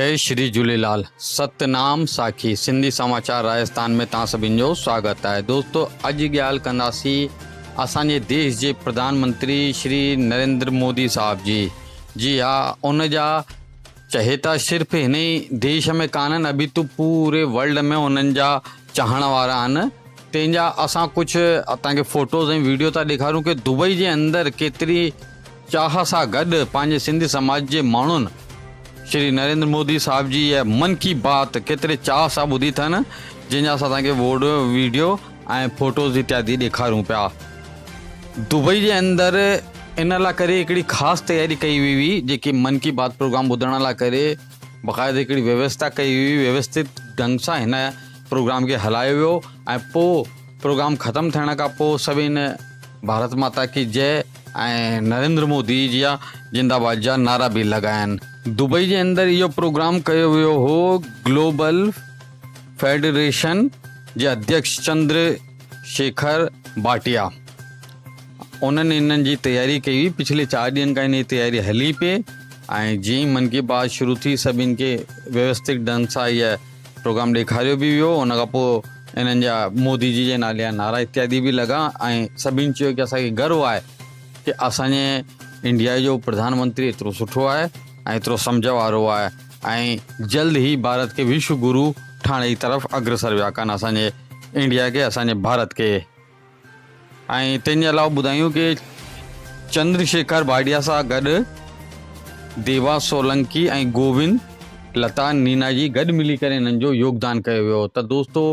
جئي شري جهوليلال ستنام ساکي سنڌي سماچار راجستان ۾ توهان سڀني جو سواگت آهي دوستو اڄ ڳالهه ڪنداسين اسان جي ديش جي پرڌان منتري شري نريندر مودي صاحب جي جي ها ان جا چهيتا صرف هن ئي ديش ۾ ڪانهن ابي تو پوري ورلڊ ۾ انهن جا چاهڻ وارا آهن تنهن جا اسان ڪجهه توهان کي فوٽوز ۽ ويڊيو ٿا ڏيکاريون ڪي دبئي جي اندر ڪيتري چاهه سان گڏ پنهنجي سنڌي سماج جي ماڻهن شري نريندر مودي صاحب جي اها من ڪي بات ڪيتري چاهه سان ٻڌي اٿن جنهن جا اسان توهان کي ووڊيو ويڊيو ۽ فوٽوز اتيادي ڏيکاريون پيا. دبئي جي اندر ان لاء ڪري هڪڙي خاص تياري ڪئي وئي هئي جيڪي من ڪي بات پروگرام ٻڌڻ لاء ڪري باقاعده هڪڙي ويوسٿا ڪئي وئي هئي ويوسٿت ڍنگ سان هن پروگرام کي هلايو ويو ۽ پوء پروگرام ختم ٿيڻ کان پوء سڀني ڀارت ماتا ڪي جئه ۽ نريندر مودي جا زنده باد جا نعرا به لڳايا. دبئي جي اندر اهو پروگرام ڪيو ويو هو گلوبل فيڊريشن جي اڌيڪش چندر شيکر ڀاٽيا انهن انهن جي تياري ڪئي هئي پڇلي چار ڏينهن کان انهي تياري هلي پئي ۽ جيئن ئي من ڪي بات شروع ٿي سڀني کي ويوسٿت ڍنگ سان اها پروگرام ڏيکاريو به ويو ان کان پوء انهن جا مودي جي جي نالي جا نعرا اتيادي به لڳا ۽ سڀني چيو ڪي اسان کي گرو آهي ڪي اسان جي انڊيا جو پرڌان منتري ايترو سٺو آهي ۽ ايترو سمجهه وارو آهي ۽ جلد هي ڀارت کي وشو گرو ٺاهڻ جي طرف اگرسر ويا ڪن اسان جي انڊيا کي اسان جي ڀارت کي. ۽ تنهن جي علاوه ٻڌايون ڪي چندر شيکر ڀاٽيا سان گڏ ديوا سولنڪي ۽ گووند لتا نينا جي گڏ ملي ڪري انهن جو يوگدان ڪيو ويو ته دوستو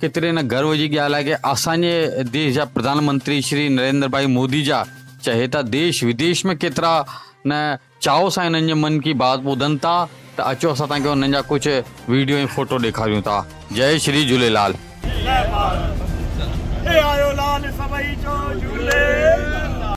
ڪيتري نه گرو جي ڳالهه آهي ڪي اسان جي ديش جا پرڌان منتري شري نريندر ڀائي مودي جا چهي ته ديش وديش ۾ ڪيترا نه چاهه سان انهن جي من ڪي بات ٻڌن ٿا ته اچو اسان توهان کي انهن جا ڪجهه ويڊيو ۽ فوٽو ڏيکاريون ٿا جئي شري جهوليلال. اي آيو لال سڀئي چئو جهوليلال.